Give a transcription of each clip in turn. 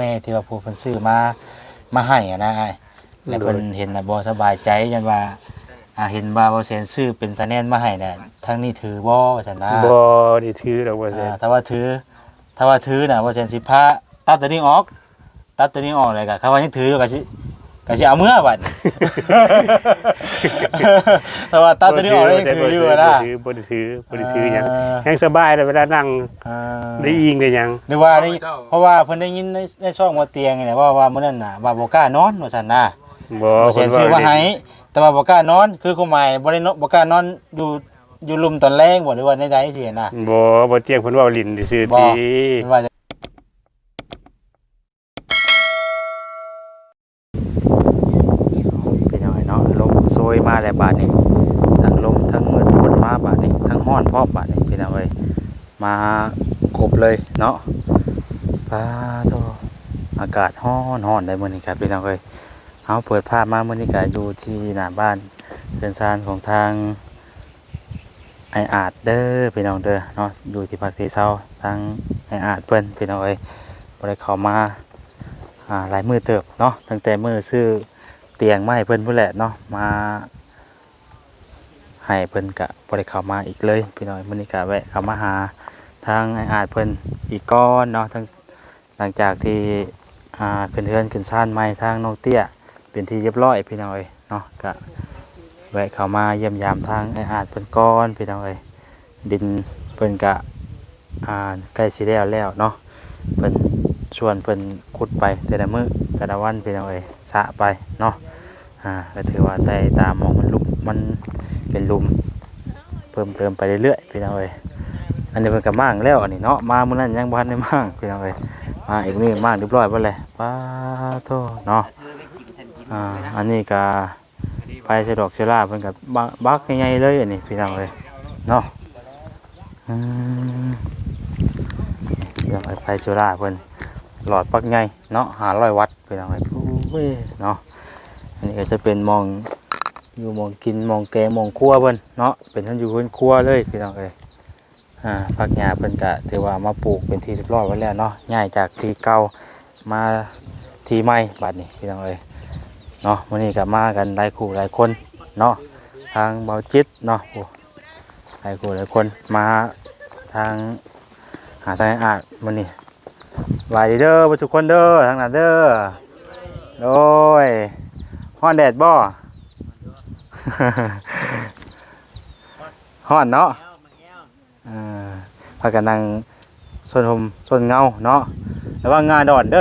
ແມ່ທີ່ວ່າຜູ້ເພິ່ນຊື້ມາ ມາໃຫ້ຫັ້ນນະອ້າຍ ແລະ ໂດຍ ເພິ່ນເຫັນແລ້ວບໍ່ສະບາຍໃຈ ຢ້ານວ່າ ອ່າ ເຫັນວ່າບໍ່ແສນຊື້ເປັນສາແນນມາໃຫ້ນະ ທາງນີ້ຖືບໍ່ວ່າຊັ້ນນະ. ບໍ່ໄດ້ຖືດອກບໍ່ແສນ ອ່າ ຖ້າວ່າຖື ຖ້າວ່າຖືນະ ບໍ່ແສນຊິພາຕັດໂຕນີ້ອອກ ຕັດໂຕນີ້ອອກ ແລ້ວກໍຄັນວ່າຍັງຖືຢູ່ກໍຊິ ກໍຊິເອົາເມືອບັດ ແຕ່ວ່າຕັດໂຕນີ້ອອກແລ້ວຍັງຖືຢູ່ນະ ບໍ່ຖື ບໍ່ໄດ້ຖື ບໍ່ໄດ້ຖືຫຍັງ ອ່າ ແຮງສະບາຍເວລານັ່ງ ອ່າ ໄດ້ອີງໄດ້ຫຍັງ ຫຼືວ່າໄດ້ ເພາະວ່າເພິ່ນໄດ້ຍິນໃນ ໃນຊ່ອງບໍ່ຕຽງນີ້ແຫຼະ ເວົ້າວ່າມື້ນັ້ນນະ ວ່າບໍ່ກ້ານອນວ່າຊັ້ນນະ ບໍ່ ບໍ່ແສນຊື້ມາໃຫ້ ແຕ່ວ່າບໍ່ກ້ານອນ ຄືຄວາມໝາຍບໍ່ໄດ້ເນາະ ບໍ່ກ້ານອນຢູ່ ຢູ່ລຸ່ມຕອນແລງບໍ່ ຫຼືວ່າແນວໃດຊີ້ນະ ບໍ່ ບໍ່ຕຽງເພິ່ນເວົ້າຫຼິ້ນຊື່ໆ ບໍ່ ຕິ ວ່າ ພີ່ນ້ອງເນາະ ລົມໂຊຍມາແລ້ວບາດນີ້ ທັງລົມ ທັງມືດຝົນມາບາດນີ້ ທັງຮ້ອນພ້ອມບາດນີ້ ພີ່ນ້ອງເອີຍ ມາຄົບເລີຍເນາະ ປາໂທ້ ອາກາດຮ້ອນໆ ໄດ໋ມື້ນີ້ຄັບ ພີ່ນ້ອງເອີຍ ເຮົາເປີດພາບມາມື້ນີ້ກະຢູ່ທີ່ໜ້າບ້ານເຮືອນຊານຂອງທາງ ອ້າຍອາດເດີ ພີ່ນ້ອງເດີເນາະ ຢູ່ທີ່ພັກທີ່ເຊົາ ທາງອ້າຍອາດເພິ່ນ ພີ່ນ້ອງເອີຍ ບໍ່ໄດ້ເຂົ້າມາ ອ່າ ຫຼາຍມື້ເຕີບເນາະ ຕັ້ງແຕ່ມື້ຊື້ຕຽງມາໃຫ້ເພິ່ນພຸ້ນແຫຼະເນາະ ມາໃຫ້ເພິ່ນກະບໍ່ໄດ້ເຂົ້າມາອີກເລີຍ ພີ່ນ້ອງເອີຍ ມື້ນີ້ກະແວະເຂົ້າມາຫາທາງອ້າຍອາດເພິ່ນອີກກ່ອນເນາະ ທາງ ຫຼັງຈາກທີ່ ອ່າ ຂຶ້ນເຮືອນຂຶ້ນຊານໃໝ່ທາງນ້ອງເຕ້ຍເປັນທີ່ຮຽບຮ້ອຍ ພີ່ນ້ອງເອີຍເນາະ ກະແວະເຂົ້າມາຢ້ຽມຢາມທາງອ້າຍອາດເພິ່ນກ່ອນ ພີ່ນ້ອງເອີຍ ດິນເພິ່ນກະ ອ່າ ໃກ້ຊິແລ້ວແລ້ວເນາະ ເພິ່ນ ສ່ວນເພິ່ນຂຸດໄປແຕ່ລະມື້ແຕ່ລະວັນ ພີ່ນ້ອງເອີຍ ສະໄປເນາະ ອ່າ ກໍຖືວ່າໃສ່ຕາມໝ່ອງມັນຫຼຸບ ມັນເປັນຫຼຸມ ເພີ່ມເຕີມໄປເລື້ອຍໆ ພີ່ນ້ອງເອີຍ ອັນນີ້ເພິ່ນກໍມ້າງແລ້ວ ອັນນີ້ເນາະ ມາມື້ນັ້ນຍັງບໍ່ທັນໄດ້ມ້າງ ພີ່ນ້ອງເອີຍ ມາອີກມື້ມ້າງຮຽບຮ້ອຍເບິດແລ້ວ ປາໂທ້ເນາະ ອ່າ ອັນນີ້ກໍໄຟເຊື້ອດອກເຊື້ອລາເພິ່ນກໍບັກ ບັກໃຫຍ່ໆເລີຍ ອັນນີ້ ພີ່ນ້ອງເອີຍເນາະ ອືມ ພີ່ນ້ອງເອີຍ ໄຟເຊື້ອລາເພິ່ນຫຼອດບັກໃຫຍ່ເນາະ ຫ້າຮ້ອຍວັດ ພີ່ນ້ອງເອີຍ ໂອ້ຍເນາະ ອັນນີ້ກໍຈະເປັນໝ່ອງຢູ່ໝ່ອງກິນ ໝ່ອງແກງ ໝ່ອງຄົວເພິ່ນເນາະ ເປັນເຮືອນຢູ່ເຮືອນຄົວເລີຍ ພີ່ນ້ອງເອີຍ ອ່າ ຜັກຫຍ້າເພິ່ນກະຖືວ່າເອົາມາປູກເປັນທີ່ຮຽບຮ້ອຍໄວ້ແລ້ວເນາະ ຍ້າຍຈາກທີ່ເກົ່າມາທີ່ໃໝ່ບາດນີ້ ພີ່ນ້ອງເອີຍເນາະ ມື້ນີ້ກະມາກັນຫຼາຍຄູ່ຫຼາຍຄົນເນາະ ທາງເບົາຈິດເນາະ ໂອ້ ຫຼາຍຄູ່ຫຼາຍຄົນມາທາງ ຫາທາງອ້າຍອາດມື້ນີ້ ສະບາຍດີເດີເບິດທຸກຄົນເດີ ທາງນັ້ນເດີ ໂດຍ ຮ້ອນແດດບໍ່? ຮ້ອນເນາະ ເອີ ພາກັນນັ່ງ ຊົນຮົ່ມຊົນເງົາເນາະ ລະວັງງາດອນເດີ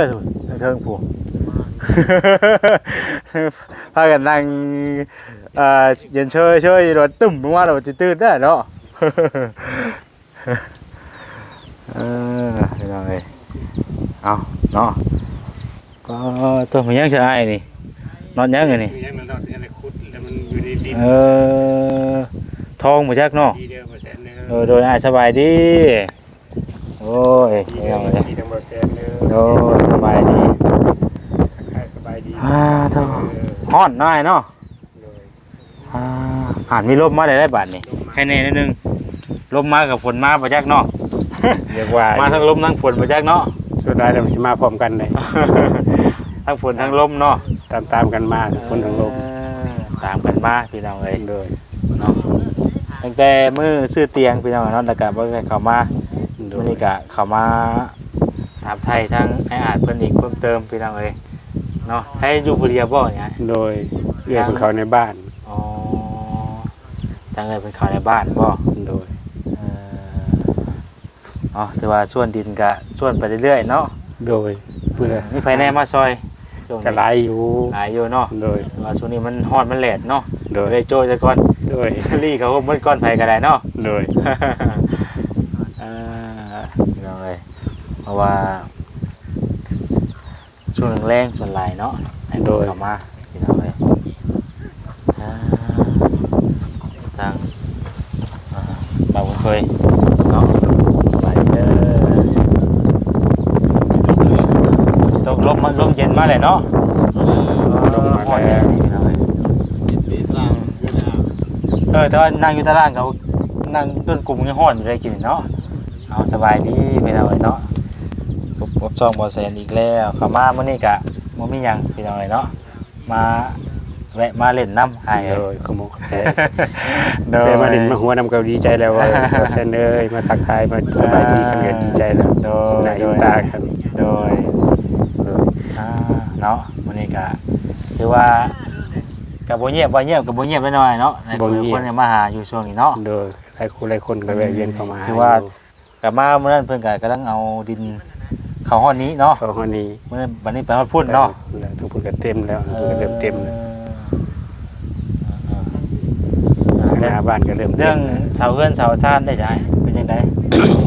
ເທິງຜູ້ ພາກັນນັ່ງ ເອີ ເຢັນເຊີຍໆ ລົດຕຶ້ມລົງມາແລ້ວຊິຕື່ນເດີເນາະ ເອີ ພີ່ນ້ອງເອີຍ ເອົາເນາະ ກໍຕົວມັນຍັງຊະອ້າຍນີ້ ນັອດຫຍັງອັນນີ້ ຍັງນັອດຍັງໄດ້ຂຸດ ແລ້ວມັນຢູ່ໃນດິນ ເອີ ທອງບໍ່ຈັກເນາະ ດີເດີບໍ່ແສນເດີ ເອີ ໂດຍ ອ້າຍສະບາຍດີ ໂອ້ຍ ດີເດີ ພີ່ນ້ອງເອີຍ ດີເດີບໍ່ແສນເດີ ໂດຍ ສະບາຍດີ ທັກທາຍສະບາຍດີ ອ່າ ໂທ້ ເອີ ຮ້ອນເນາະອ້າຍເນາະ ໂດຍ ອ່າ ຫານມີລົມມາໄດ້ ໄດ້ບາດນີ້ ລົມມາ ໃຄແນ່ໜ້ອຍໜຶ່ງ ລົມມາກັບຝົນມາບໍ່ຈັກເນາະ ຢາກວ່າ ມາທັງລົມທັງຝົນບໍ່ຈັກເນາະ ສຸດທ້າຍແລ້ວມັນຊິມາພ້ອມກັນເດ້ ທັງຝົນທັງລົມເນາະ ຕາມໆກັນມາ ເອີ ຝົນທັງລົມ ຕາມກັນມາພີ່ນ້ອງເອີຍ ໂດຍ ເນາະ ຕັ້ງແຕ່ມື້ຊື້ຕຽງພີ່ນ້ອງເນາະ ແລ້ວກະບໍ່ໄດ້ເຂົ້າມາ ໂດຍ ມື້ນີ້ກະເຂົ້າມາຖາມໄຖ່ທາງອ້າຍອາດເພິ່ນອີກເພີ່ມເຕີມພີ່ນ້ອງເອີຍ ເນາະ ໃຜຢູ່ຜູ້ດຽວບໍ່ນີ້? ໂດຍ ເອື້ອຍເພິ່ນເຂົ້າໃນບ້ານ ອໍ ທາງເອື້ອຍເພິ່ນເຂົ້າໃນບ້ານບໍ່? ໂດຍ ເອີ ເນາະ ຖືວ່າສວນດິນກະສວນໄປເລື້ອຍໆເນາະ ໂດຍ ເພື່ອ ມີໃຜແດ່ມາຊ່ອຍ? ຊ່ວງນີ້ ກະຫຼາຍຢູ່ ຫຼາຍຢູ່ເນາະ ໂດຍ ແຕ່ວ່າຊ່ວງນີ້ມັນຮ້ອນມັນແດດເນາະ ໂດຍ ກະເລີຍໂຈ້ຊະກ່ອນ ໂດຍ ລີ້ເຂົ້າໂຮມໝົດກ່ອນໃຜກະໄດ້ເນາະ ໂດຍ ເອີ ພີ່ນ້ອງເອີຍ ເພາະວ່າ ຊ່ວງແລງໆສ່ວນຫຼາຍເນາະ ໃຫ້ ໂດຍ ເຂົ້າມາ ພີ່ນ້ອງເອີຍ ອ່າ ທາງ ອ່າ ບ່າວບຸນເຄີຍເນາະ ສະບາຍດີເດີ ຕົກລົມມາ ລົມເຢັນມາແລ້ວເນາະ ລົມມາແລ້ວ ພີ່ນ້ອງເອີຍ ເອີ ແຕ່ວ່ານັ່ງຢູ່ຕາລ່າງກໍ ນັ່ງຕົ້ນກຸງຍັງຮ້ອນຢູ່ເລີຍກີ້ນີ້ເນາະ ເອົາ ສະບາຍດີ ພີ່ນ້ອງເອີຍເນາະ ພົບ ພົບຊ່ອງບໍ່ແສນອີກແລ້ວ. ເຂົ້າມາມື້ນີ້ກະບໍ່ມີຫຍັງພີ່ນ້ອງເອີຍເນາະ ມາແວະມາຫຼິ້ນນຳອ້າຍເອີຍ. ໂດຍ ຂອບອົກຂອບໃຈ ໂດຍ ແວະມາຫຼິ້ນມາຫົວນຳກໍດີໃຈແລ້ວ ເອີ ບໍ່ແສນເອີຍ ມາທັກທາຍ ມາສະບາຍດີກັນກໍດີໃຈແລ້ວ ໂດຍ ໜ້າເຫັນຕາກັນ. ໂດຍ ໂດຍ ອ່າ ເນາະ ມື້ນີ້ກະຖືວ່າ ກະບໍ່ງຽບ ວ່າງຽບກະບໍ່ງຽບແນ່ນອນເນາະ ຫຼາຍຄົນ ບໍ່ງຽບ ຄົນມາຫາຢູ່ຊ່ວງນີ້ເນາະ. ໂດຍ ຫຼາຍຄົນ ຫຼາຍຄົນກໍແວະວຽນເຂົ້າມາ ອືມ ຫາ ຖືວ່າ ຢູ່ ກະມາມື້ນັ້ນເພິ່ນກະກຳລັງເອົາດິນເຂົ້າຮອດນີ້ເນາະ ເຂົ້າຮອດນີ້ ມື້ນັ້ນ ບັດນີ້ໄປຮອດພຸ້ນເນາະ ເອີ ທາງພຸ້ນກະເຕັມແລ້ວ ເອີ ເລີ່ມເຕັມແລ້ວ ເອີ ເອີ ທາງໜ້າບ້ານກະເລີ່ມເຕັມແລ້ວ. ເລື່ອງເສົາເຮືອນເສົາຊານໄດ້ໃດ ເປັນຈັ່ງໃດ?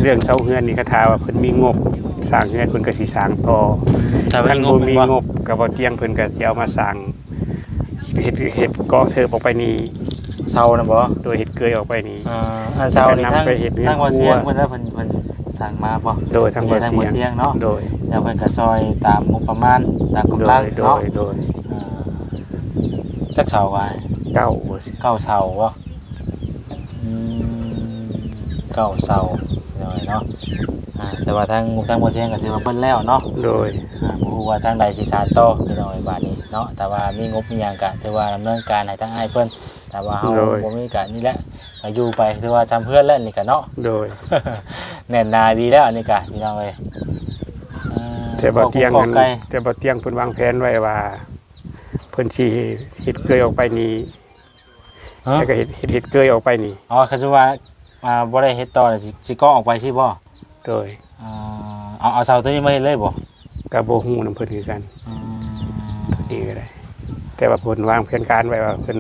ເລື່ອງເສົາເຮືອນນີ້ ຄັນຖ້າວ່າເພິ່ນມີງົບສ້າງເຮືອນ ເພິ່ນກະຊິສ້າງຕໍ່ ອືມ ຄັນບໍ່ມີງົບ ກະບໍ່ຕຽງເພິ່ນກະຊິເອົາມາສ້າງ ເຮັດ ເຮັດເກາະເທີບອອກໄປນີ້ ເສົານະບໍ່? ໂດຍ ເຮັດເກີຍອອກໄປນີ້ ອ່າ ອັນເສົານີ້ ທາງ ທາງບໍ່ສຽງເພິ່ນ ເພິ່ນ ເພິ່ນສັ່ງມາບໍ່? ໂດຍ ທາງບໍ່ສຽງເນາະ ໂດຍ ແລ້ວເພິ່ນກະຊ່ອຍຕາມງົບປະມານ ຕາມກຳລັງເນາະ. ໂດຍ ໂດຍ ອ່າ ຈັກເສົາວ່າ? ເກົ້າ ເກົ້າເສົາບໍ່? ອືມ ເກົ້າເສົາ ພີ່ນ້ອງເນາະ ອ່າ ແຕ່ວ່າທາງ ທາງບໍ່ສຽງກະຖືວ່າເບິດແລ້ວເນາະ. ໂດຍ ອ່າ ບໍ່ຮູ້ວ່າທາງໃດຊິສານຕໍ່ ພີ່ນ້ອງເອີຍ ບາດນີ້ເນາະ ແຕ່ວ່າມີງົບມີຫຍັງກະຖືວ່າດຳເນີນການໃຫ້ທາງອ້າຍເພິ່ນ ແຕ່ວ່າເຮົາ ໂດຍ ບໍ່ມີກະນີ້ແຫຼະ ກະຢູ່ໄປ ຖືວ່າຊ່ຳເຮືອນແລ້ວນີ້ກະເນາະ. ໂດຍ ແໜ້ນໜາດີແລ້ວອັນນີ້ກະ ພີ່ນ້ອງເອີຍ ເອີ ແຕ່ບໍ່ຕຽງ ແຕ່ບໍ່ຕຽງເພິ່ນວາງແຜນໄວ້ວ່າ ເພິ່ນຊິເຮັດເກີຍອອກໄປນີ້ ຮະ? ແລ້ວກໍເຮັດ ເຮັດ ເຮັດເກີຍອອກໄປນີ້. ອໍ ຄັນສົມມຸດວ່າ ອ່າ ບໍ່ໄດ້ເຮັດຕໍ່ ຊິ ຊິເກາະອອກໄປຊີ້ບໍ່? ໂດຍ ອ່າ ເອົາ ເອົາເສົາໂຕນີ້ມາເຮັດເລີຍບໍ່? ກໍບໍ່ຮູ້ນຳເພິ່ນຄືກັນ ອືມ ໂຕນີ້ກໍໄດ້ ແຕ່ວ່າເພິ່ນວາງແຜນການໄວ້ວ່າເພິ່ນ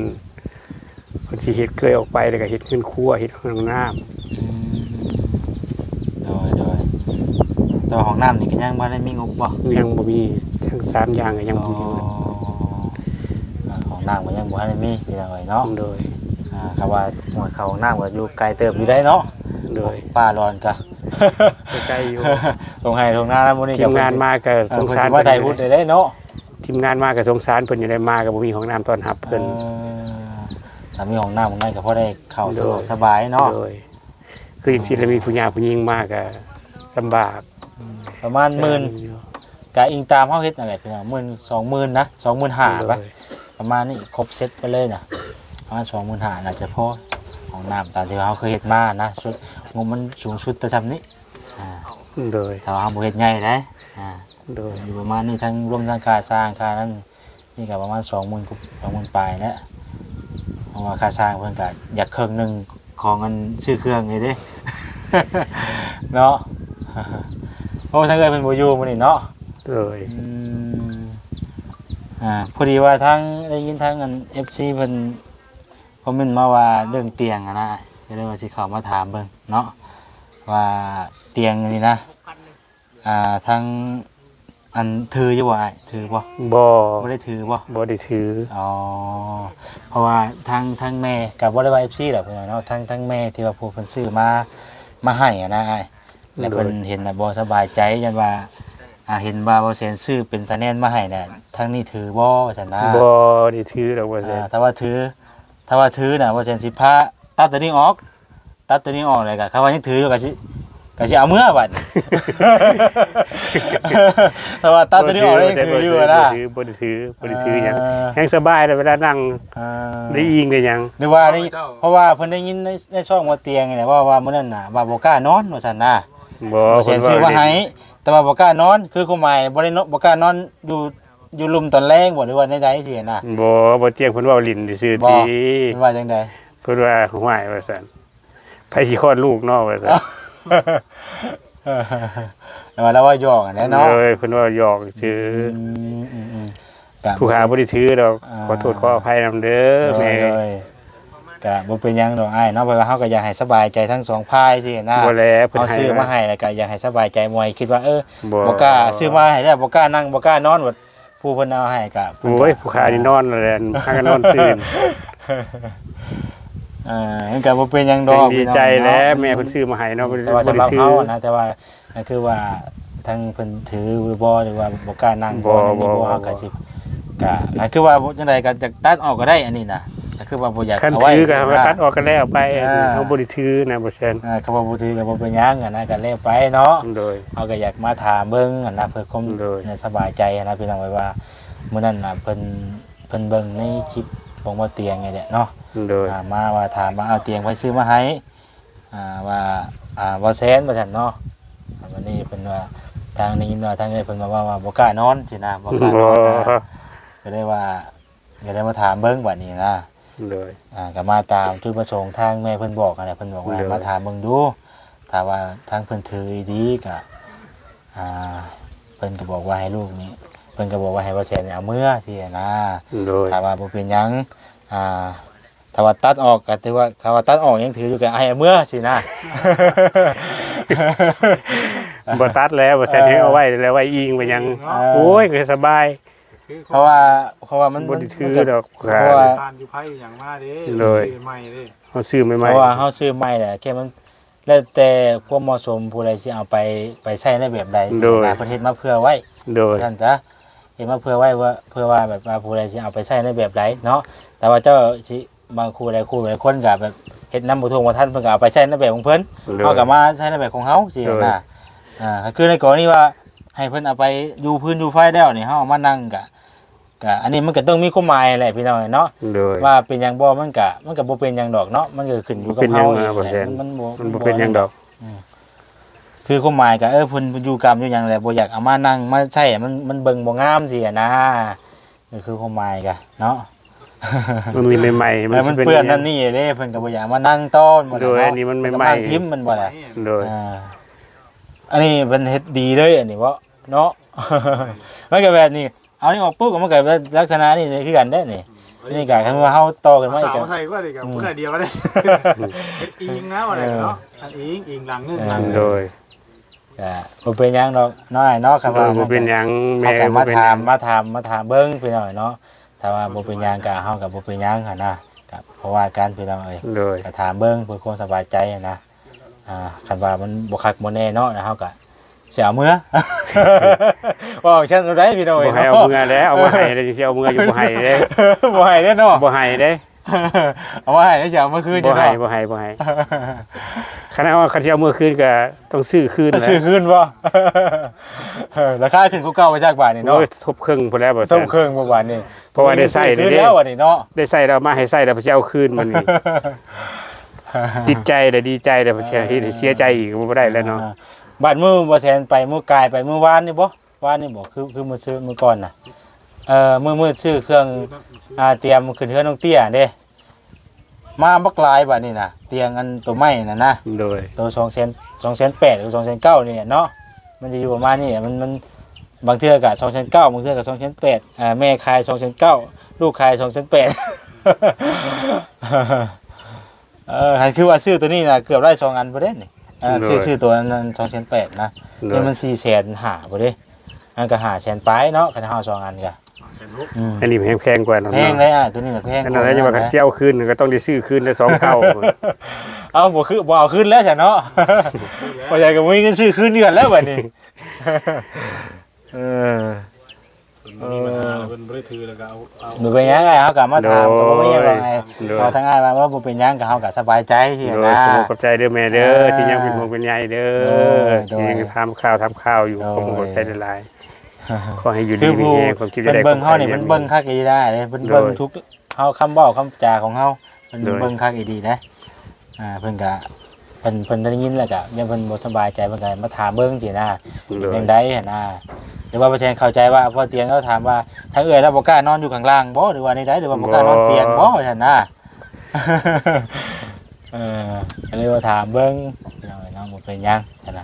ເພິ່ນຊິເຮັດເກີຍອອກໄປ ແລ້ວກໍເຮັດເຮືອນຄົວ ເຮັດຫ້ອງນ້ຳ. ອືມ ໂດຍ ໂດຍ ແຕ່ວ່າຫ້ອງນ້ຳນີ້ກໍຍັງບໍ່ໄດ້ມີງົບບໍ່? ຍັງບໍ່ມີ ທັງສາມຢ່າງກໍຍັງບໍ່ມີ. ອໍ ອ່າ ຫ້ອງນ້ຳກໍຍັງບໍ່ທັນໄດ້ມີ ພີ່ນ້ອງເອີຍເນາະ. ໂດຍ ອ່າ ຄຳວ່າຫ້ອງເຂົ້າຫ້ອງນ້ຳກໍຢູ່ໄກເຕີບຢູ່ໄດ໋ເນາະ. ໂດຍ ປ່າລອນກະ ໄກຢູ່ ທົ່ງໄຮ່ທົ່ງນານຳ ມື້ນີ້ ທີມງານມາກໍສົງສານເພິ່ນຢູ່ເດ້ເນາະ. ທີມງານມາກໍສົງສານເພິ່ນຢູ່ໄດ໋ ມາກໍບໍ່ມີຫ້ອງນ້ຳຕ້ອນຮັບເພິ່ນ. ເອີ ຖ້າມີຫ້ອງນ້ຳຫ້ອງໃນກໍພໍໄດ້ເຂົ້າສະດວກສະບາຍເນາະ. ໂດຍ ຄືຈັ່ງຊີ້ລະ ມີຜູ້ຍ່າຜູ້ຍິງມາກໍລຳບາກ. ອືມ ປະມານໝື່ນ ກໍອີງຕາມເຮົາເຮັດນັ້ນແຫຼະພີ່ນ້ອງ ໝື່ນ ສອງໝື່ນນະ ສອງໝື່ນຫ້າ ໂດຍ ປະມານນີ້ ຄົບເຊັດໄປເລີຍນະ ປະມານສອງໝື່ນຫ້າ ໜ້າຈະພໍ. ຫ້ອງນ້ຳຕາມທີ່ວ່າເຮົາເຄີຍເຮັດມານະ ສຸດ ງົບມັນສູງສຸດແຕ່ຊ່ຳນີ້. ອ່າ ໂດຍ ຖ້າວ່າເຮົາບໍ່ເຮັດໃຫຍ່ໄດ໋ ອ່າ ໂດຍ ຢູ່ປະມານນີ້ ທັງລວມທັງຄ່າສ້າງຄ່ານັ້ນ ນີ້ກໍປະມານສອງໝື່ນ ສອງໝື່ນປາຍແຫຼະ ເພາະວ່າຄ່າສ້າງເພິ່ນກໍຢາກເຄິ່ງໜຶ່ງຂອງອັນຊື້ເຄື່ອງນີ້ເດ້ ເນາະ. ໂອ້ ທາງເອື້ອຍເພິ່ນບໍ່ຢູ່ມື້ນີ້ເນາະ. ໂດຍ ອືມ ອ່າ ພໍດີວ່າທາງ ໄດ້ຍິນທາງອັນ ເອັຟຊີ ເພິ່ນຄອມເມັນມາວ່າເລື່ອງຕຽງຫັ້ນນະ ກໍເລີຍວ່າຊິເຂົ້າມາຖາມເບິ່ງເນາະ ວ່າຕຽງນີ້ນະ ອ່າ ທາງ ອັນ ຖືຢູ່ບໍ່ອ້າຍ? ຖືບໍ່? ບໍ່ ບໍ່ໄດ້ຖືບໍ່? ບໍ່ໄດ້ຖື. ອໍ ເພາະວ່າທາງ ທາງແມ່ກໍບໍ່ໄດ້ວ່າ ເອັຟຊີ ດອກພີ່ນ້ອງເນາະ ທາງ ທາງແມ່ທີ່ວ່າຜູ້ເພິ່ນຊື້ມາ ມາໃຫ້ຫັ້ນນະອ້າຍ ແລ້ວເພິ່ນ ໂດຍ ເຫັນແລ້ວບໍ່ສະບາຍໃຈ ຢ້ານວ່າ ອ່າ ເຫັນວ່າບໍ່ແສນຊື້ເປັນສະແນນມາໃຫ້ນະ ທາງນີ້ຖືບໍ່ວ່າຊັ້ນນະ. ບໍ່ໄດ້ຖືດອກບໍ່ແສນ. ອ່າ ຖ້າວ່າຖື ຖ້າວ່າຖືນະ ບໍ່ແສນຊິພາຕັດໂຕນີ້ອອກ ຕັດໂຕນີ້ອອກແລ້ວກໍ ຄັນວ່າຍັງຖືຢູ່ກໍຊິ ກໍຊິເອົາເມືອບັດ ຖ້າວ່າຕັດໂຕນີ້ອອກແລ້ວຍັງຖືຢູ່ນະ. ບໍ່ຖື ບໍ່ໄດ້ຖື ບໍ່ໄດ້ຖືຫຍັງ ອ່າ ແຮງສະບາຍແລ້ວເວລານັ່ງ ອ່າ ໄດ້ອີງໄດ້ຫຍັງ ຫຼືວ່າໄດ້ ເຈົ້າ ເພາະວ່າເພິ່ນໄດ້ຍິນໃນ ໃນຊ່ອງໝໍຕຽງນີ້ແຫຼະ ເວົ້າວ່າມື້ນັ້ນນະ ວ່າບໍ່ກ້ານອນວ່າຊັ້ນນະ. ບໍ່ ບໍ່ແສນຊື້ມາໃຫ້ ເພິ່ນເວົ້າ ແຕ່ວ່າບໍ່ກ້ານອນ ຄືຄວາມໝາຍບໍ່ໄດ້ນອນ ບໍ່ກ້ານອນຢູ່ ຢູ່ລຸ່ມຕອນແລງບໍ່ ຫຼືວ່າໃດໆຊີ້ນະ? ບໍ່ ໝໍຕຽງເພິ່ນເວົ້າຫຼິ້ນຊື່ໆ ຕິ ເພິ່ນວ່າຈັ່ງໃດ? ເພິ່ນວ່າ ຫ້ວຍ ວ່າຊັ້ນ ໃຜຊິຄອດລູກເນາະ ວ່າຊັ້ນ. ແຕ່ວ່າລາວເວົ້າຫຍອກຫັ້ນແຫຼະເນາະ. ໂດຍ ເພິ່ນເວົ້າຫຍອກຊື່. ອືມ ອືມ ອືມ ກະ ຜູ້ຂ້າບໍ່ໄດ້ຖືດອກ. ອ່າ ຂໍໂທດຂໍອະໄພນຳເດີ ໂດຍ ແມ່. ໂດຍ ກະບໍ່ເປັນຫຍັງດອກອ້າຍເນາະ ເພາະວ່າເຮົາກໍຢາກໃຫ້ສະບາຍໃຈທັງສອງຝ່າຍຊີ້ນະ. ບໍ່ແຫຼະ ເພິ່ນ ເຮົາຊື້ມາໃຫ້ ໃຫ້ແລ້ວກໍຢາກໃຫ້ສະບາຍໃຈ ບໍ່ໃຫ້ຄິດວ່າ ເອີ ບໍ່ ບໍ່ກ້າ ຊື້ມາໃຫ້ແລ້ວບໍ່ກ້ານັ່ງ ບໍ່ກ້ານອນ ວ່າ ຜູ້ເພິ່ນເອົາໃຫ້ກະ ໂອ້ຍ ຜູ້ຂ້ານີ້ນອນແລ້ວແຫຼະ ຫາກະນອນຕື່ນ. ເອີ ມັນກະບໍ່ເປັນຫຍັງດອກ ດີໃຈແຫຼະ ພີ່ນ້ອງເນາະ ແມ່ເພິ່ນຊື້ມາໃຫ້ເນາະ. ອືມ ແຕ່ວ່າສຳລັບເຮົານະ ແຕ່ວ່າກໍຄືວ່າທາງເພິ່ນຖືບໍ່ ຫຼືວ່າບໍ່ກ້ານັ່ງບໍ່ ບໍ່ ນີ້ບໍ່ ບໍ່ ເຮົາກະຊິ ກະ ກໍຄືວ່າຈັ່ງໃດກໍຈະຕັດອອກກໍໄດ້ ອັນນີ້ນະ ກໍຄື ຄືວ່າບໍ່ຢາກ ຄັນ ເອົາໄວ້ ຖືກໍ ນະ ຕັດອອກກໍແລ້ວໄປ ອ່າ ເຮົາບໍ່ໄດ້ຖືນະ ບໍ່ແຊນ ອ່າ ຄຳວ່າບໍ່ຖືກໍບໍ່ເປັນຫຍັງຫັ້ນນະ ກໍແລ້ວໄປເນາະ ໂດຍ ເຮົາກໍຢາກມາຖາມເບິ່ງຫັ້ນນະ ເພື່ອຄວາມ ໂດຍ ສະບາຍໃຈຫັ້ນນະ ພີ່ນ້ອງເອີຍ ວ່າມື້ນັ້ນນະ ເພິ່ນ ເພິ່ນເບິ່ງໃນຄລິບຂອງບ່າວຕຽງນີ້ແຫຼະເນາະ ໂດຍ ອ່າ ມາວ່າ ຖາມວ່າ ເອົາ ຕຽງໃຜຊື້ມາໃຫ້ ອ່າ ວ່າ ອ່າ ບ່າວແຊນວ່າຊັ້ນເນາະ ອ່າ ບັດນີ້ເພິ່ນວ່າ ທາງ ໄດ້ຍິນວ່າທາງເອື້ອຍເພິ່ນມາເວົ້າວ່າບໍ່ກ້ານອນຊີ້ນະ ບໍ່ກ້ານອນນະ ກໍເລີຍວ່າ ກໍເລີຍມາຖາມເບິ່ງບັດນີ້ນະ ໂດຍ ອ່າ ກໍມາຕາມຈຸດປະສົງທາງແມ່ເພິ່ນບອກຫັ້ນແຫຼະ ເພິ່ນບອກວ່າ ໂດຍ ໃຫ້ມາຖາມເບິ່ງດູ ຖ້າວ່າທາງເພິ່ນຖືອີ່ຫຼີກໍ ອ່າ ເພິ່ນກໍບອກວ່າໃຫ້ລູກນີ້ ເພິ່ນກໍບອກວ່າໃຫ້ບ່າວແຊນນີ້ເອົາເມືອຊີ້ນະ ໂດຍ ຖ້າວ່າບໍ່ເປັນຫຍັງ ອ່າ ຖ້າວ່າຕັດອອກກໍຖືວ່າ ຖ້າວ່າຕັດອອກຍັງຖືຢູ່ກໍໃຫ້ເອົາເມືອຊີ້ນະ ບໍ່ຕັດແລ້ວ ບໍ່ໃສ່ ເອີ ເອົາໄວ້ແລ້ວ ໄວ້ອີງໄວ້ຫຍັງ ເອີ ໂອ້ຍ ກໍສະບາຍ ຄື ເພາະວ່າ ເພາະວ່າມັນ ມັນ ມັນຖືດອກ ເພາະວ່າ ຜ່ານຢູ່ໃຜຫຍັງມາເດ້ ໂດຍ ຊື້ໃໝ່ເດ້ ເຮົາຊື້ໃໝ່ໆ ເພາະວ່າເຮົາຊື້ໃໝ່ແຫຼະ ແຄ່ມັນ ແລ້ວແຕ່ຄວາມເໝາະສົມ ຜູ້ໃດຊິເອົາໄປ ໄປໃຊ້ໃນແບບໃດ ໂດຍ ຊີ້ນະ ເພິ່ນເຮັດມາເພື່ອໄວ້ ໂດຍ ຊັ້ນຊະ ເຮັດມາເພື່ອໄວ້ວ່າ ເພື່ອວ່າແບບວ່າຜູ້ໃດຊິເອົາໄປໃຊ້ໃນແບບໃດເນາະ ແຕ່ວ່າເຈົ້າຊິ ບາງຄູ່ຫຼາຍຄູ່ຫຼາຍຄົນກໍແບບເຮັດນຳບໍ່ທົ່ວບໍ່ທັນ ເພິ່ນກໍເອົາໄປໃຊ້ໃນແບບຂອງເພິ່ນ ໂດຍ ເຮົາກໍມາໃຊ້ໃນແບບຂອງເຮົາຊີ້ນະ ໂດຍ ອ່າ ກໍຄືໃນກໍລະນີວ່າ ໃຫ້ເພິ່ນເອົາໄປຢູ່ພື້ນຢູ່ໄຟແລ້ວນີ້ ເຮົາເອົາມານັ່ງກໍ ກະອັນນີ້ມັນກະຕ້ອງມີຄວາມໝາຍແຫຼະພີ່ນ້ອງເນາະ ໂດຍ ວ່າເປັນຫຍັງບໍ່ ມັນກະ ມັນກະບໍ່ເປັນຫຍັງດອກເນາະ ມັນກະຂຶ້ນຢູ່ກັບເຮົາເອງແຫຼະ ມັນບໍ່ ມັນບໍ່ເປັນຫຍັງດອກ ອືມ ຄືຄວາມໝາຍກະ ເອີ ເພິ່ນຢູ່ກຳຢູ່ຫຍັງແຫຼະ ບໍ່ຢາກເອົາມານັ່ງມາໃຊ້ ມັນ ມັນເບິ່ງບໍ່ງາມຊີ້ຫັ້ນນາ ກໍຄືຄວາມໝາຍກະເນາະ ມັນມີໃໝ່ໆ ມັນ ເອີ ມັນເປື້ອນນັ້ນນີ້ເດ້ ເພິ່ນກະບໍ່ຢາກມານັ່ງຕ້ອນ ໂດຍ ອັນນີ້ມັນໃໝ່ໆ ຖິ້ມມັນບໍ່ລະ ໂດຍ ອ່າ ອັນນີ້ເພິ່ນເຮັດດີເລີຍ ອັນນີ້ເບາະເນາະ ມັນກະແບບນີ້ ເອົານີ້ອອກປຸບ ມັນກໍລັກສະນະນີ້ຄືກັນເດ້ນີ້ ອືມ ອັນນີ້ກໍຄັນວ່າເຮົາຕໍ່ຂຶ້ນມາອີກ ເອົາເສົາໃສ່ກໍໄດ້ ກໍ ອືມ ເພື່ອດຽວກໍໄດ້ ອີງນະວ່າໄດ້ເນາະ ເອີ ອັນອີງ ອີງຫຼັງໜຶ່ງ ເອີ ຫຼັງ ໂດຍ ກໍບໍ່ເປັນຫຍັງດອກເນາະ ອ້າຍເນາະ ຄັນວ່າ ເອີ ບໍ່ເປັນຫຍັງ ແມ່ກໍບໍ່ເປັນຫຍັງ ມາຖາມ ມາຖາມ ມາຖາມເບິ່ງພີ່ນ້ອງເນາະ ຖ້າວ່າບໍ່ເປັນຫຍັງກໍເຮົາກໍບໍ່ເປັນຫຍັງຫັ້ນນະ ກໍບໍ່ວ່າກັນພີ່ນ້ອງເອີຍ ໂດຍ ກໍຖາມເບິ່ງເພື່ອຄວາມສະບາຍໃຈຫັ້ນນະ ອ່າ ຄັນວ່າມັນບໍ່ຄັກບໍ່ແນ່ເນາະ ແລ້ວເຮົາກໍຊິເອົາເມືອ ເວົ້າຈັ່ງຊັ້ນໄດ້ພີ່ນ້ອງເອີຍ ບໍ່ໃຫ້ເອົາເມືອແລ້ວ ເອົາມາໃຫ້ແລ້ວ ຊິເອົາເມືອຢູ່ ບໍ່ໃຫ້ເດ້ ບໍ່ໃຫ້ເດ້ເນາະ ບໍ່ໃຫ້ເດ້ ເອົາມາໃຫ້ແລ້ວຊິເອົາເມືອຄືນຢູ່ ບໍ່ໃຫ້ ເນາະ ບໍ່ໃຫ້ ບໍ່ໃຫ້ ຄັນເອົາ ຄັນຊິເອົາເມືອຄືນກໍຕ້ອງຊື້ຄືນແຫຼະ ຊື້ຄືນບໍ່ ເອີ ລາຄາຂຶ້ນກວ່າເກົ່າໄປຈັກບາດນີ້ເນາະ ໂອ້ຍ ທົບເຄິ່ງພຸ້ນແລ້ວ ທົບເຄິ່ງບໍ່ບາດນີ້ ເພາະວ່າໄດ້ໃຊ້ແລ້ວ ນີ້ເດ້ ໄດ້ໃຊ້ແລ້ວ ບາດນີ້ເນາະ ໄດ້ໃຊ້ແລ້ວ ມາໃຫ້ໃຊ້ແລ້ວ ຊິເອົາຄືນບັດນີ້ ຕິດໃຈແລ້ວ ດີໃຈແລ້ວ ເອີ ເສຍໃຈອີກ ບໍ່ໄດ້ແລ້ວເນາະ ອ່າ ບາດມື້ບໍ່ແຊນໄປ ມື້ກາຍໄປ ມື້ວານນີ້ບໍ່ ວານນີ້ບໍ່ ຄື ຄືມື້ຊື້ ມື້ກ່ອນນະ ເອີ ມື້ ມື້ຊື້ເຄື່ອງ ອ່າ ຕຽມຂຶ້ນເຮືອນນ້ອງເຕ້ຍເດ້ ມາບັກຫຼາຍບາດນີ້ນະ ຕຽງອັນໂຕໄມ້ນັ້ນນະ ໂດຍ ໂຕສອງແສນ ສອງແສນແປດ ຫຼື ສອງແສນເກົ້ານີ້ແຫຼະເນາະ ມັນຈະຢູ່ປະມານນີ້ ມັນ ມັນ ບາງເທື່ອກະສອງແສນເກົ້າ ບາງເທື່ອກະສອງແສນແປດ ອ່າ ແມ່ຂາຍສອງແສນເກົ້າ ລູກຂາຍສອງແສນແປດ ເອີ ໃຫ້ຄືວ່າຊື້ໂຕນີ້ນະ ເກືອບໄດ້ສອງອັນພຸ້ນເດ້ນີ້ ເອີ ໂດຍ ຊື້ ຊື້ໂຕນັ້ນສອງແສນແປດນະ ໂດຍ ນີ້ມັນສີ່ແສນຫ້າພຸ້ນເດ້ ອັນກະຫ້າແສນປາຍເນາະ ຄັນເຮົາສອງອັນກະ ຫ້າແສນຫົກ ອືມ ອັນນີ້ແພງກວ່າເນາະ ແພງເລີຍ ອ່າ ໂຕນີ້ນະແພງ ອັນນັ້ນ ວ່າຄັນຊິເອົາຄືນກໍຕ້ອງໄດ້ຊື້ຄືນໄດ້ສອງເທົ່າ ເອົາ ບໍ່ຄື ບໍ່ເອົາຄືນແລ້ວຊັ້ນເນາະ ບໍ່ຢາກກໍບໍ່ມີເງິນຊື້ຄືນຄືກັນແລ້ວບາດນີ້ ເອີ ເພິ່ນບໍ່ມີບັນຫາ ເອີ ເພິ່ນບໍ່ໄດ້ຖືແລ້ວກໍເອົາ ເອົາ ບໍ່ເປັນຫຍັງ ເຮົາກໍມາຖາມ ໂດຍ ກໍບໍ່ມີຫຍັງດອກ ໂດຍ ເຮົາທາງອ້າຍວ່າບໍ່ເປັນຫຍັງ ກໍເຮົາກໍສະບາຍໃຈຊີ້ນະ ໂດຍ ຂອບໃຈເດີແມ່ເດີ ອ່າ ທີ່ຍັງເປັນຫ່ວງເປັນໃຍເດີ ໂດຍ ທີ່ຍັງ ໂດຍ ຖາມຂ່າວ ຖາມຂ່າວຢູ່ ໂດຍ ຂອບໃຈຫຼາຍໆ ຂໍໃຫ້ຢູ່ດີມີແຮງ ຄວາມເຈັບຢ່າໄດ້ ເພິ່ນເບິ່ງເຮົານີ້ ຄວາມໄຂ້ຢ່າມີ ເພິ່ນເບິ່ງຄັກອີ່ຫຼີເດ້ ເພິ່ນເບິ່ງ ໂດຍ ທຸກ ເຮົາຄຳເວົ້າຄຳຈາຂອງເຮົາ ເພິ່ນ ໂດຍ ເບິ່ງຄັກອີ່ຫຼີເດ້ ອ່າ ເພິ່ນກະ ເພິ່ນ ເພິ່ນໄດ້ຍິນແລ້ວກະ ຢ້ານເພິ່ນບໍ່ສະບາຍໃຈ ເພິ່ນກະມາຖາມເບິ່ງຊີ້ນະ ໂດຍ ເປັນຈັ່ງໃດຫັ້ນນະ ຫຼືວ່າບໍ່ແຊນເຂົ້າໃຈວ່າ ພໍ່ຕຽງລາວຖາມວ່າ ທາງເອື້ອຍລາວບໍ່ກ້ານອນຢູ່ຂ້າງລ່າງບໍ່ ຫຼືວ່າແນວໃດ ຫຼືວ່າບໍ່ກ້ານອນຕຽງບໍ່ ວ່າຊັ້ນນະ ເອີ ກໍເລີຍວ່າຖາມເບິ່ງ ພີ່ນ້ອງເອີຍເນາະ ບໍ່ເປັນຫຍັງຊັ້ນນະ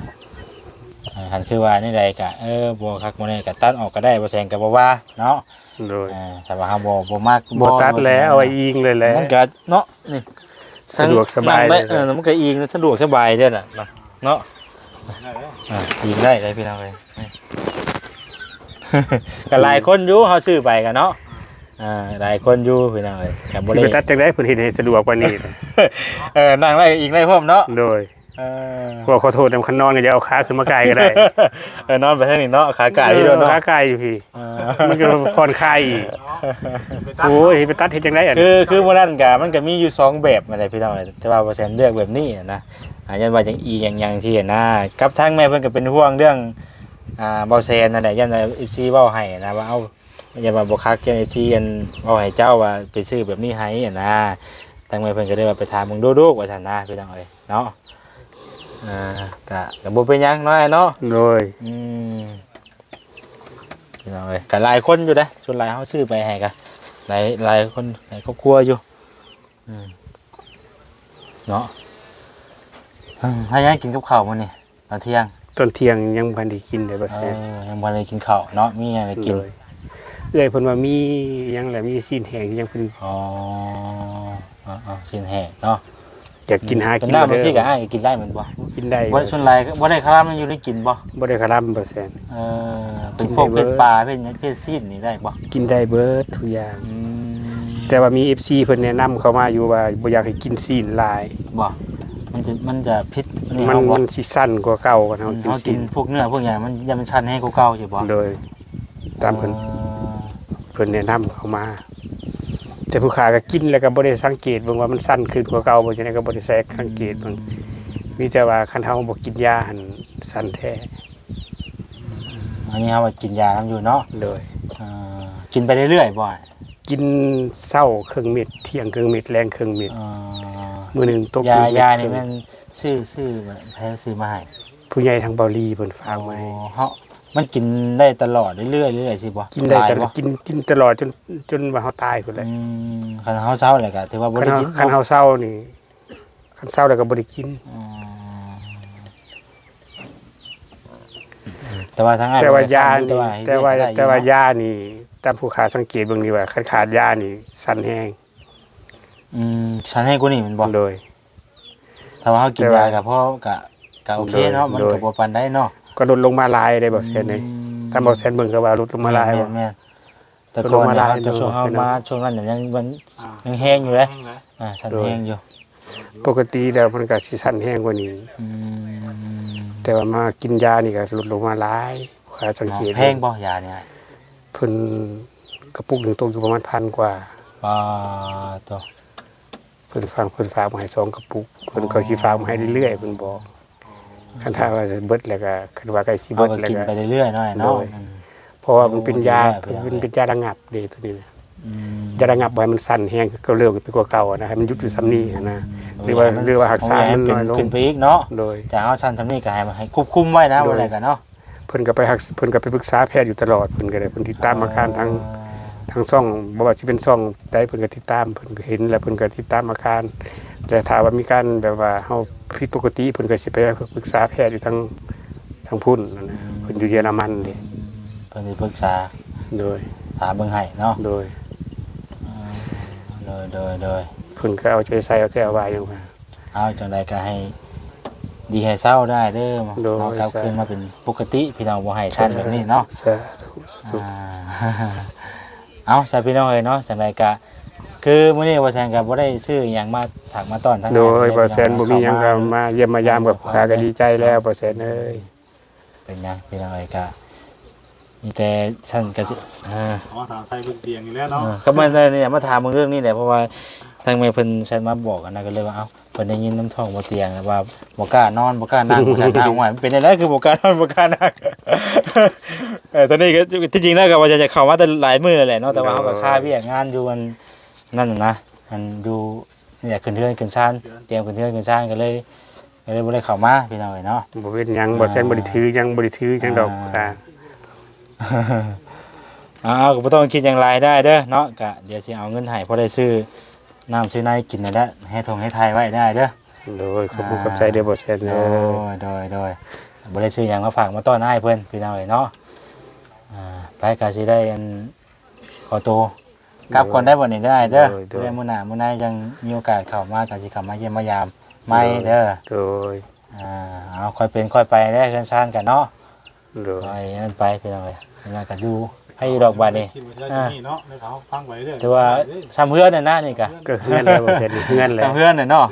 ເອີ ຄັນຄືວ່າແນວໃດກະ ເອີ ບໍ່ຄັກບໍ່ແນ່ກະຕັດອອກກໍໄດ້ ບໍ່ແຊນກໍບໍ່ວ່າເນາະ ໂດຍ ເອີ ຖ້າວ່າເຮົາບໍ່ ບໍ່ມັກ ບໍ່ຕັດແລ້ວ ເອົາໄວ້ອີງເລີຍແຫຼະ ມັນກະເນາະ ນີ້ ສະດວກສະບາຍ ນັ່ງໄດ້ ເລີຍ ເອີ ມັນກະອີງສະດວກສະບາຍເດ້ລະເນາະ ເນາະ ອ່າ ອີງໄດ້ເລີຍພີ່ນ້ອງເອີຍ ກະຫຼາຍຄົນຢູ່ ເຮົາຊື້ໄປກະເນາະ ອ່າ ຫຼາຍຄົນຢູ່ພີ່ນ້ອງເອີຍ ກະບໍ່ໄດ້ ຊິໄປຕັດຈັ່ງໃດ ເພິ່ນເຮັດໃຫ້ສະດວກປານນີ້ ເອີ ນັ່ງໄດ້ອີງໄດ້ພ້ອມເນາະ ໂດຍ ເອີ ເວົ້າຂໍໂທດນຳ ຄັນນອນກໍຢ່າເອົາຂາຂຶ້ນມາກ່າຍກໍໄດ້ ເອີ ນອນໄປທາງນີ້ເນາະ ຂາກ່າຍຢູ່ເດ້ເນາະ ເອີ ຂາກ່າຍຢູ່ພີ້ ອ່າ ມັນກໍຜ່ອນຄາຍອີກ ໂອ້ຍ ໄປຕັດເຮັດຈັ່ງໃດອັນ ຄື ຄືມື້ນັ້ນກະ ມັນກະມີຢູ່ສອງແບບຫັ້ນແຫຼະພີ່ນ້ອງ ແຕ່ວ່າບໍ່ແຊນເລືອກແບບນີ້ນະ ອ່າ ຢ້ານວ່າຈັ່ງອີ່ຫຍັງຫຍັງຊີ້ນະ ກັບທາງແມ່ເພິ່ນກໍເປັນຫ່ວງເລື່ອງ ອ່າ ບໍ່ແຊນຫັ້ນແຫຼະ ຢ້ານວ່າເອັຟຊີເວົ້າໃຫ້ນະວ່າ ເອົາ ຢ້ານວ່າບໍ່ຄັກ ຢ້ານເອັຟຊີອັນເວົ້າໃຫ້ເຈົ້າວ່າໄປຊື້ແບບນີ້ໃຫ້ຫັ້ນນະ ທາງແມ່ເພິ່ນກໍເລີຍວ່າໄປຖາມເບິ່ງດູລູກວ່າຊັ້ນນະ ພີ່ນ້ອງເອີຍເນາະ ອ່າ ກະ ກະບໍ່ເປັນຫຍັງເນາະ ອ້າຍເນາະ ໂດຍ ອືມ ພີ່ນ້ອງເອີຍ ກະຫຼາຍຄົນຢູ່ເດ້ ສ່ວນຫຼາຍເຮົາຊື້ໄປໃຫ້ກະຫຼາຍ ຫຼາຍຄົນ ຫຼາຍຄອບຄົວຢູ່ ອືມ ເນາະ ອືມ ໃຫ້ຫຍັງກິນກັບເຂົ້າມື້ນີ້ ຕອນທ່ຽງ ຕອນທ່ຽງຍັງບໍ່ທັນໄດ້ກິນເດ້ ບໍ່ແຊນ ເອີ ຍັງບໍ່ທັນໄດ້ກິນເຂົ້າເນາະ ມີຫຍັງໃຫ້ກິນ ໂດຍ ເອື້ອຍເພິ່ນວ່າມີຫຍັງແຫຼະ ມີຊີ້ນແຫ້ງຫຍັງເພິ່ນ ອໍ ເອົາ ເອົາ ຊີ້ນແຫ້ງເນາະ ຢາກກິນຫາກິນ ນ້ຳ ເດີ ຈັ່ງຊີ້ກໍອ້າຍກໍກິນໄດ້ແມ່ນບໍ່ ກິນໄດ້ ບໍ່ ສ່ວນຫຼາຍບໍ່ໄດ້ຄະລຳຢູ່ໄດ້ກິນບໍ່ ບໍ່ໄດ້ຄະລຳ ບໍ່ແຊນ ເອີ ເປັນພວກເປັດປາ ເປັນຫຍັງ ເປັດຊີ້ນນີ້ໄດ້ບໍ່ ກິນໄດ້ເບິດທຸກຢ່າງ ອືມ ແຕ່ວ່າມີເອັຟຊີເພິ່ນແນະນຳເຂົ້າມາຢູ່ວ່າບໍ່ຢາກໃຫ້ກິນຊີ້ນຫຼາຍ ບໍ່ ມັນຈະ ມັນຈະຜິດອັນນີ້ ມັນ ເຮົາບໍ່ ມັນຊິສັ້ນກວ່າເກົ່າ ຄັນເຮົາ ອືມ ກິນ ເຮົາກິນຊີ້ນ ພວກເນື້ອພວກຫຍັງ ມັນ ຢ້ານມັນສັ້ນແຮງກວ່າເກົ່າ ຊິບໍ່ ໂດຍ ຕາມເພິ່ນ ເອີ ເພິ່ນແນະນຳເຂົ້າມາ ແຕ່ຜູ້ຂ້າກໍກິນແລ້ວກໍບໍ່ໄດ້ສັງເກດເບິ່ງວ່າມັນສັ້ນຂຶ້ນກວ່າເກົ່າບໍ່ ຈັ່ງໃດກໍບໍ່ໄດ້ແຊກສັງເກດເບິ່ງ ມີແຕ່ວ່າຄັນເຮົາບໍ່ກິນຢາຫັ້ນສັ່ນແທ້ ອັນນີ້ເຮົາກໍກິນຢານຳຢູ່ເນາະ ໂດຍ ເອີ ກິນໄປເລື້ອຍໆບໍ່ ກິນເຊົ້າເຄິ່ງເມັດ ທ່ຽງເຄິ່ງເມັດ ແລງເຄິ່ງເມັດ ເອີ ມື້ໜຶ່ງຕົກ ຢາ ຢານີ້ແມ່ນຊື້ ຊື້ໃຜຊື້ມາໃຫ້ ຜູ້ໃຫຍ່ທາງເກົາຫຼີເພິ່ນຝາກມາໃຫ້ ອໍ ເຮົາ ມັນກິນໄດ້ຕະຫຼອດເລື້ອຍໆ ເລື້ອຍໆ ຊິບໍ່ ກິນໄດ້ ຫຼາຍບໍ່ ກິນ ກິນຕະຫຼອດຈົນ ຈົນວ່າເຮົາຕາຍພຸ້ນແຫຼະ ອືມ ຄັນເຮົາເຊົາແລ້ວກໍຖືວ່າບໍ່ໄດ້ກິນ ຄັນເຮົາ ເນາະ ຄັນເຮົາເຊົານີ້ ຄັນເຊົາແລ້ວກໍບໍ່ໄດ້ກິນ ອໍ ແຕ່ວ່າທາງອ້າຍ ແຕ່ວ່າຢານີ້ ແຕ່ວ່າ ແຕ່ວ່າຢານີ້ ຕາມຜູ້ຂ້າສັງເກດເບິ່ງນີ້ວ່າ ຄັນຂາດຢານີ້ສັ່ນແຮງ ອືມ ສັ່ນແຮງກວ່ານີ້ແມ່ນບໍ່ ໂດຍ ຖ້າວ່າເຮົາກິນຢາກໍພໍ ກໍ ກໍໂອເຄເນາະ ໂດຍ ມັນກໍບໍ່ປານໃດເນາະ ກໍຫຼຸດລົງມາຫຼາຍເດ້ ບໍ່ແຊນເອີຍ ອືມ ຕາມບໍ່ແຊນເບິ່ງກໍວ່າຫຼຸດລົງມາຫຼາຍ ແມ່ນໆ ແຕ່ກ່ອນນີ້ ເຮົາ ຊ່ວງເຮົາມາຊ່ວງນັ້ນຍັງ ມັນ ອ່າ ຍັງແຮງຢູ່ເດ້ ແຮງເລີຍ ອ່າ ສັ່ນແຮງຢູ່ ໂດຍ ປົກກະຕິແລ້ວມັນກໍຊິສັ່ນແຮງກວ່ານີ້ ອືມ ແຕ່ວ່າມາກິນຢານີ້ກໍຫຼຸດລົງມາຫຼາຍ ຂ້ອຍສັງເກດ ແພງບໍ່ຢານີ້ອ້າຍ ເພິ່ນກະປຸກໜຶ່ງຕົກຢູ່ປະມານພັນກວ່າ ປາໂຕ ເພິ່ນຝາກ ເພິ່ນຝາກມາໃຫ້ສອງກະປຸກ ເພິ່ນກໍຊິຝາກມາໃຫ້ເລື້ອຍໆ ເພິ່ນບອກ ຄັນຖ້າວ່າເບິດແລ້ວກໍ ຄັນວ່າໃກ້ຊິເບິດແລ້ວກໍ ເຮົາກໍກິນໄປເລື້ອຍໆ ເນາະ ໂດຍ ເນາະ ອືມ ເພາະວ່າມັນເປັນຢາ ໂອ້ ດີແລ້ວ ເປັນ ເປັນຢາລະງັບເດ້ໂຕນີ້ນະ ອືມ ຢາລະງັບບໍ່ໃຫ້ມັນສັ່ນແຮງ ກໍເລີກໄປກວ່າເກົ່ານະ ໃຫ້ມັນຢຸດຢູ່ສ່ຳນີ້ຫັ້ນນະ ອືມ ຫຼືວ່າ ຫຼືວ່າຮັກສາໃຫ້ມັນນ້ອຍລົງ ຂຶ້ນໄປອີກເນາະ ໂດຍ ຈາກເຮົາສັ່ນສ່ຳນີ້ກໍໃຫ້ ໃຫ້ຄວບຄຸມໄວ້ນະ ໂດຍ ວ່າແລ້ວກັນເນາະ ເພິ່ນກໍໄປຮັກ ເພິ່ນກໍໄປປຶກສາແພດຢູ່ຕະຫຼອດ ເພິ່ນກໍໄດ້ ເພິ່ນຕິດຕາມອາການທາງ ເອີ ທາງຊ່ອງ ບໍ່ວ່າຊິເປັນຊ່ອງໃດ ເພິ່ນກໍຕິດຕາມ ເພິ່ນກໍເຫັນ ແລ້ວເພິ່ນກໍຕິດຕາມອາການ ແລະ ຖ້າວ່າມີການແບບວ່າເຮົາຜິດປົກກະຕິ ເພິ່ນກໍຊິໄປປຶກສາແພດຢູ່ທາງ ທາງພຸ້ນນັ້ນນະ ອືມ ເພິ່ນຢູ່ເຢຍລະມັນເດ້ ອືມ ເພິ່ນຊິປຶກສາ ໂດຍ ຖາມເບິ່ງໃຫ້ເນາະ ໂດຍ ອືມ ໂດຍ ໂດຍ ໂດຍ ເພິ່ນກໍເອົາໃຈໃສ່ ເອົາແຕ່ເອົາວ່າຫຍັງວ່າ ເອົາ ຈັ່ງໃດກໍໃຫ້ດີໃຫ້ເຊົາໄດ້ເດີ ໂດຍ ເນາະ ກັບຄືນມາເປັນປົກກະຕິ ພີ່ນ້ອງ ບໍ່ໃຫ້ຊັ້ນແບບນີ້ເນາະ ສາທຸ ສາທຸ ອ່າ ເອົາ ຊະ ພີ່ນ້ອງເອີຍເນາະ ຈັ່ງໃດກະ ຄືມື້ນີ້ບ່າວແສນກໍບໍ່ໄດ້ຊື້ຫຍັງມາຝາກມາຕ້ອນທາງ ໂດຍ ອ້າຍ ບ່າວແສນບໍ່ມີຫຍັງ ເຂົ້າມາ ກໍມາຢ້ຽມມາຢາມກັບຂ້າກໍດີໃຈແລ້ວ ບ່າວແສນເອີຍ ເປັນຫຍັງ ພີ່ນ້ອງເອີຍ ກະມີແຕ່ຊັ້ນກະຊິ ອ່າ ອໍ ຖາມໄທເບິ່ງຕຽງນີ້ແຫຼະເນາະ ເອີ ກໍມາ ນີ້ແຫຼະ ມາຖາມເບິ່ງເລື່ອງນີ້ແຫຼະ ເພາະວ່າທາງແມ່ເພິ່ນແຊັດມາບອກຫັ້ນນະ ກໍເລີຍວ່າ ເອົ້າ ເພິ່ນໄດ້ຍິນນຳທ້ອງບໍ່ຕຽງວ່າບໍ່ກ້ານອນ ບໍ່ກ້ານັ່ງ ວ່າຊັ້ນນະ ໂອ້ຍ ມັນເປັນຈັ່ງໃດຄືບໍ່ກ້ານອນ ບໍ່ກ້ານັ່ງ ເອີ ຕອນນີ້ກໍ ທີ່ຈິງແລ້ວກໍວ່າຈະເຂົ້າມາແຕ່ຫຼາຍມື້ແລ້ວແຫຼະເນາະ ແຕ່ວ່າເຮົາກໍຄາວຽກງານຢູ່ ອັນນັ້ນນະ ອັນຢູ່ ນີ້ແຫຼະ ຂຶ້ນເຮືອນຂຶ້ນຊານ ຕຽມຂຶ້ນເຮືອນຂຶ້ນຊານ ກໍເລີຍ ກໍເລີຍບໍ່ໄດ້ເຂົ້າມາ ພີ່ນ້ອງເອີຍເນາະ ບໍ່ເປັນຫຍັງ ອ່າ ບໍ່ແຊນບໍ່ໄດ້ຖືຫຍັງ ບໍ່ໄດ້ຖືຫຍັງດອກ ອ່າ ອ່າ ເອົາ ກໍບໍ່ຕ້ອງຄິດຫຍັງຫຼາຍໄດ້ເດີເນາະ ກະດຽວຊິເອົາເງິນໃຫ້ ພໍໄດ້ຊື້ນ້ຳຊື້ໃນກິນນັ້ນແຫຼະ ແຮ່ທົ່ງແຮ່ໄທໄວ້ໄດ້ເດີ ໂດຍ ຂອບຄຸນ ອ່າ ຂອບໃຈເດີ ບໍ່ແຊນເດີ ໂດຍ ໂດຍ ໂດຍ ບໍ່ໄດ້ຊື້ຫຍັງມາຝາກມາຕ້ອນອ້າຍເພິ່ນ ພີ່ນ້ອງເອີຍເນາະ ອ່າ ໄປ ກະຊິໄດ້ ອັນ ຂໍໂຕ ກັບກ່ອນໄດ້ບໍ່ນີ້ ໄດ້ເດີ ໂດຍ ໂດຍ ເພື່ອມື້ໜ້າມື້ໃນຍັງມີໂອກາດເຂົ້າມາ ກໍຊິເຂົ້າມາຢ້ຽມມາຢາມໃໝ່ເດີ ໂດຍ ອ່າ ເອົາ ຄ່ອຍເປັນຄ່ອຍໄປເດີ ເຮືອນຊານກັນເນາະ ໂດຍ ຄ່ອຍນັ້ນໄປ ພີ່ນ້ອງເອີຍ ຍັງໄງກໍຢູ່ ໃຜດອກບາດນີ້ ຄິດວ່າຈະມີເນາະ ແລ້ວເຂົາພັງໄວ້ເດີ ຖືວ່າຊ່ຳເຮືອນນັ້ນນະ ນີ້ກະ ກໍເຮືອນແລ້ວ ບໍ່ແມ່ນເຮືອນແລ້ວ ຊ່ຳເຮືອນນັ້ນເນາະ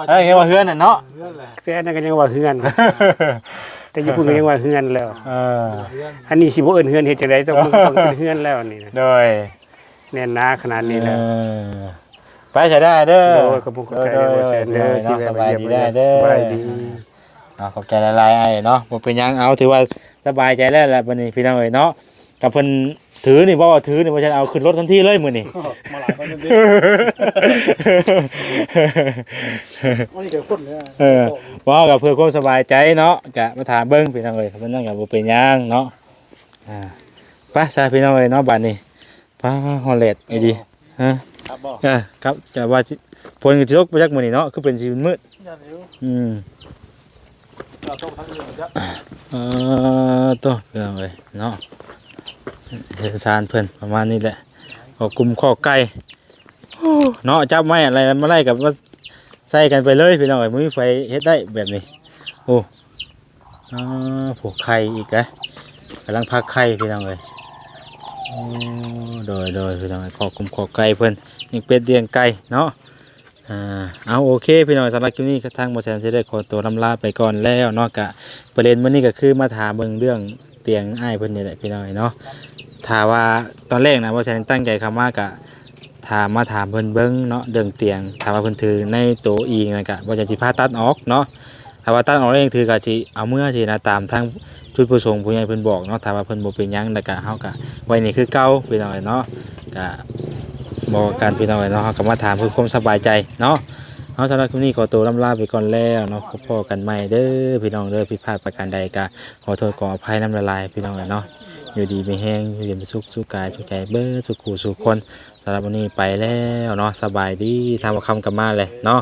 ເອີ ຍັງວ່າເຮືອນນັ້ນເນາະ ເຮືອນແຫຼະ ແຕ່ອັນນັ້ນກໍຍັງວ່າເຮືອນ ແຕ່ຢູ່ພຸ້ນກໍຍັງວ່າເຮືອນແລ້ວ ເອີ ອັນນີ້ຊິບໍ່ເອີ້ນເຮືອນເຮັດຈັ່ງໃດ ຕ້ອງ ມັນກໍຕ້ອງເປັນເຮືອນແລ້ວນີ້ນະ ໂດຍ ແໜ້ນໜາຂະໜາດນີ້ແລ້ວ ເອີ ໄປຊະເດີ ໂດຍ ຂອບຄຸນຂອບໃຈ ໂດຍ ເດີ ໂດຍ ທີ່ແວະມາຢ້ຽມມາຢາມ ເນາະ ສະບາຍດີເດີ ສະບາຍດີ ເນາະ ຂອບໃຈຫຼາຍໆອ້າຍເນາະ ບໍ່ເປັນຫຍັງ ເອົາ ຖືວ່າສະບາຍໃຈແລ້ວແຫຼະບັດນີ້ ພີ່ນ້ອງເອີຍເນາະ ກັບເພິ່ນຖືນີ້ ບໍ່ວ່າຖືນີ້ ວ່າຊັ້ນ ເອົາຂຶ້ນລົດທັນທີເລີຍມື້ນີ້ ມາຫຼາຍປານນັ້ນເດ້ ອັນນີ້ກໍຄົນເດີ ເອີ ເວົ້າກັບເພື່ອຄວາມສະບາຍໃຈເນາະ ກະມາຖາມເບິ່ງ ພີ່ນ້ອງເອີຍ ເພິ່ນຍັງກໍບໍ່ເປັນຫຍັງເນາະ ອ່າ ໄປຊະ ພີ່ນ້ອງເອີຍເນາະ ບາດນີ້ ປ້າ ຮ້ອນແດດອີ່ຫຼີ ຮະ ຄັບບໍ່ ເອີ ຄັບ ກະວ່າຊິ ຝົນກໍຊິຕົກບໍ່ຈັກມື້ນີ້ເນາະ ຄືເປັນຊິມືດ ຢ້ານຢູ່ ອືມ ເອີ ຕົກທັງມື້ບໍ່ຈັກ ເອີ ໂຕ ພີ່ນ້ອງເອີຍເນາະ ເຮືອນຊານເພິ່ນປະມານນີ້ແຫຼະ ກໍກຸ່ມຄອກໄກ່ ໂອ້ ເນາະ ຈັບໄມ້ອະໄລມາໄລ່ກັບມາໃສ່ກັນໄປເລີຍ ພີ່ນ້ອງເອີຍ ບໍ່ມີໃຜເຮັດໄດ້ແບບນີ້ ໂອ້ ອ່າ ຜູກໄຂ່ອີກເດ້ ກຳລັງພັກໄຂ່ພີ່ນ້ອງເອີຍ ໂອ້ ໂດຍ ໂດຍ ພີ່ນ້ອງເອີຍ ຄອກກຸ້ມຄອກໄກ່ເພິ່ນ ລ້ຽງເປັດລ້ຽງໄກ່ເນາະ ອ່າ ເອົາ ໂອເຄ ພີ່ນ້ອງ ສຳລັບຄລິບນີ້ ທາງບໍ່ແສນຊິໄດ້ຂໍຕົວລຳລາໄປກ່ອນແລ້ວເນາະ ກະປະເດັນມື້ນີ້ກໍຄືມາຖາມເບິ່ງເລື່ອງຕຽງອ້າຍເພິ່ນນີ້ແຫຼະ ພີ່ນ້ອງເອີຍເນາະ ຖ້າວ່າຕອນແລກນະ ບໍ່ແສນຕັ້ງໃຈເຂົ້າມາກະ ຖາມ ມາຖາມເພິ່ນເບິ່ງເນາະ ເລື່ອງຕຽງ ຖ້າວ່າເພິ່ນຖືໃນໂຕອີງນັ້ນກະ ບໍ່ແສນຊິພາຕັດອອກເນາະ ຖ້າວ່າຕັດອອກແລ້ວຍັງຖືກະຊິເອົາເມືອຊີ້ນະ ຕາມທາງຈຸດປະສົງຜູ້ໃຫຍ່ເພິ່ນບອກເນາະ ຖ້າວ່າເພິ່ນບໍ່ເປັນຫຍັງແລ້ວກະ ເຮົາກະໄວ້ນີ້ຄືເກົ່າ ພີ່ນ້ອງເອີຍເນາະ ກະບໍ່ກັນ ພີ່ນ້ອງເອີຍເນາະ ເຮົາກະມາຖາມເພື່ອຄວາມສະບາຍໃຈເນາະ ເອົາ ສຳລັບຄລິບນີ້ຂໍໂຕລຳລາໄປກ່ອນແລ້ວເນາະ ພົບພໍ້ກັນໃໝ່ເດີ ພີ່ນ້ອງເດີ ຜິດພາດປະການໃດກະ ຂໍໂທດຂໍອະໄພນຳຫຼາຍໆ ພີ່ນ້ອງເອີຍເນາະ ຢູ່ດີມີແຮງ ຢູ່ເຢັນເປັນສຸກ ສຸກກາຍສຸກໃຈເບິດສູ່ຜູ້ສູ່ຄົນ ສຳລັບມື້ນີ້ໄປແລ້ວເນາະ ສະບາຍດີ ທາງບ່າວຄຳກໍມາແລ້ວເນາະ